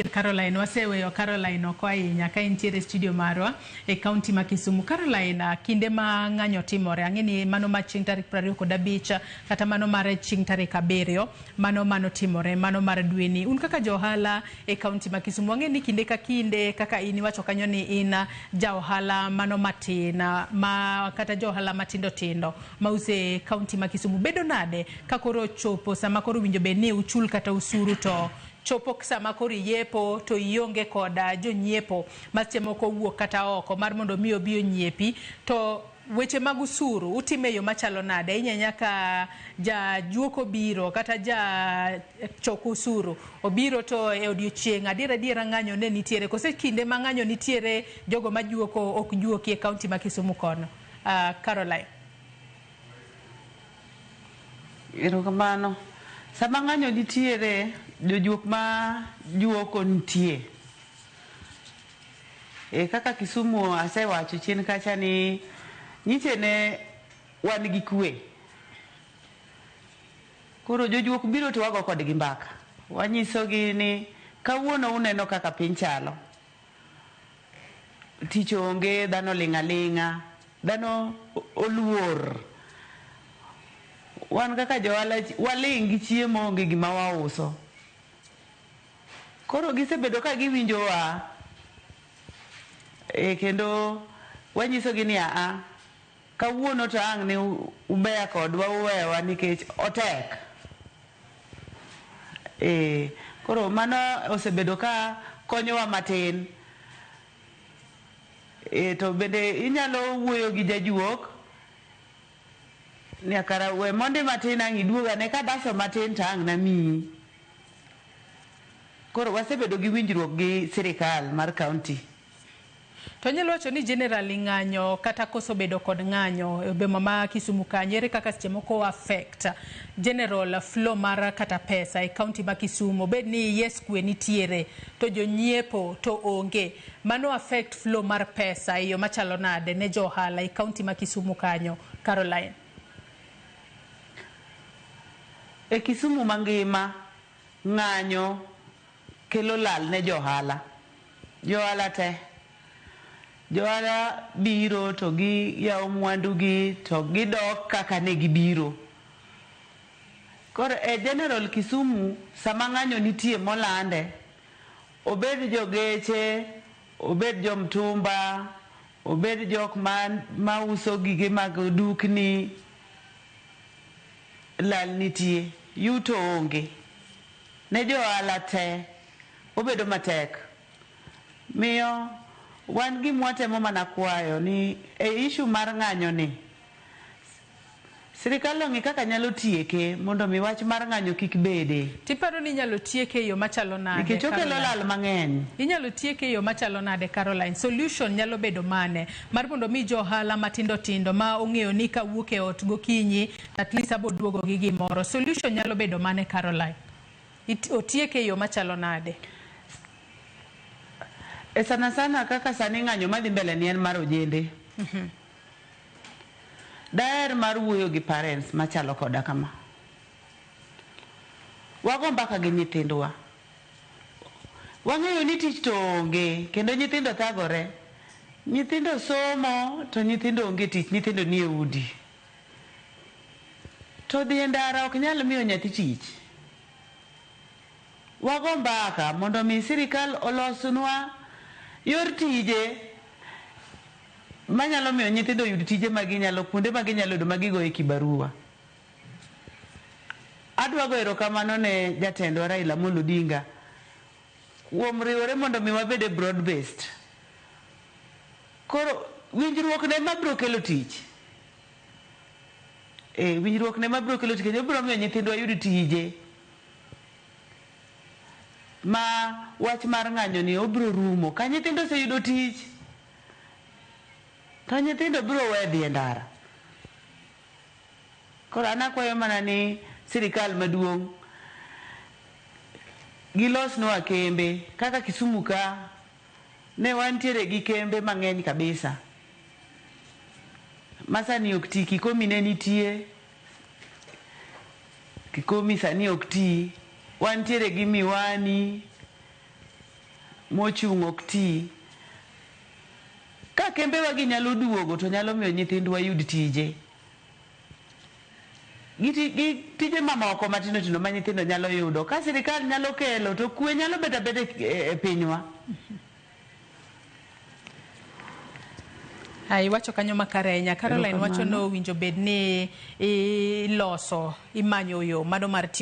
Caroline, waseweyo Caroline oko ahinya ka entiere e studio marwa e kaunti ma Kisumu. Caroline, kinde ma ng'anyo timore, ang'e ni mano ma chieng' tarik 25 kata mano mar chieng' tarik 7, mano manotimore, mano mar dweni. Un kaka jo ohala e kaunti ma Kisumu, wang'e ni kinde ka kinde kaka in iwacho kanyo ni in ja ohala mano matin, ma kata jo ohala matindo tindo mause e kaunti ma Kisumu. Bedo nade ka koro chopo sama koro winjo bed ni uchul kata usuru to chopo sama koro iyepo to ionge koda jonyiepo ma seche moko owuok kata oko mar mondo mi obi onyiepi to weche mag usuru utime e yo machalo nade ahinya ahinya ka jajuok obiro kata ja chok usuru obiro to e odiochieng' adier adiera ng'anyo ne nitiere kose kinde ma ng'anyo nitiere jogo majuoko ok juoki e kaunti ma Kisumu kono. Caroline. Erokamano. Sama ng'anyo nitiere, jojuok ma juoko nitie. E kaka Kisumu asewacho chien kacha ni nyiche ne wan gi kwe. Koro jojuok biro to wago kodgi mbaka. Wanyisogi ni kawuono uneno kaka piny chalo. Tich onge, dhano oling' aling'a, dhano oluor. Wan kaka johala waling' gi chiemo onge gima wauso. Koro gisebedo ka giwinjowa e kendo wanyisogi ni aa, kawuono to ang' ne ubeya kodwa uwewa nikech otek. E, koro mano osebedo ka konyowa matin. E, to bende inyalo wuoyo gi jajuok ni kara we mondi matin ang' iduog ane kadaso matin to ang' namiyi. Koro wasebedo gi winjruok gi sirikal mar county. To anyalo wacho ni generally ng'anyo kata koso bedo kod ng'anyo e boma ma Kisumu kanyo ere kaka seche moko affect general flow mar kata pesa e county ma Kisumu bed ni yes kwe nitiere to jonyiepo to onge mano affect flow mar pesa e yo machalo nade ne jo ohala e county ma Kisumu kanyo Caroline? E Kisumu mangima ng'anyo kelo lal ne johala. Johala te. Johala biro to giyawo mwandu gi to gidok kaka ne gibiro. Koro e general Kisumu sama ng'anyo nitie molande, obed jogeche, obed jo mtumba, obed jok mauso gige mag dukni, lal nitie, yuto onge. Ne johala te, obedo matek. Miyo wan gimwatemo mana kwayo ni e issue mar ng'anyo ni, sirikal ong'i kaka nyalo tieke mondo mi wach mar ng'anyo kik bede. Tiparo ni inyalo tieke e yo machalo nade? Nikech okelo lal mang'eny. Inyalo tieke e yo machalo nade Caroline? Solution nyalo bedo mane? Mar mondo mi jo ohala matindo tindo ma ong'eyo ni kawuok e ot gokinyi at least abo duogo gi gimoro. Solution nyalo bedo mane Caroline? Otieke e yo machalo nade? E sana sana kaka sani ng'anyo madhi mbele ni en mar ojende. Daher mar wuoyo gi parents machalo koda kama. Wago mbaka gi nyithindwa. Wang'eyo ni tich to onge kendo nyithindo thagore. Nyithindo somo to nyithindo onge tich, nyithindo nie udi. To dhi e ndara ok nyal miyo nyathi tich. Wago mbaka mondo mi sirikal olosnwa yor tije manyalo miyo nyithindo oyud tije ma ginyalo kuonde ma ginyalo yudo ma gigoye kibarua. Adwa goyo erokamano ne jatendwa Raila Amolo Odinga kuom riwore mondo mi wabed e broad based. Koro winjruok ne ema biro kelo tich. E, winjruok ne ema biro kelo tich kendo biro miyo nyithindwa yud tije. Ma wach mar ng'anyo ni obiro rumo. Ka nyithindo oseyudo tich, to nyithindo biro we dhi e ndara. Koro an akwayo mana ni sirikal maduong' gilosnwa kembe kaka Kisumu ka ne wantiere gi kembe mang'eny kabisa ma sani ok ti. Kikomi ne nitie, Kikomi sani ok ti. Wantiere gi Miwani. mochung' ok ti. Ka kembewa gi nyalo duogo to nyalo miyo nyithindwa yud tije. Gi tije mamoko matindo tindo ma nyithindo nyalo yudo. Ka sirikal nyalo kelo to kwe nyalo bet abeda e pinywa. Iwacho kanyo makare ahinya. Caroline wacho ni owinjo bed ni iloso, imanyo yo mano mar tieko.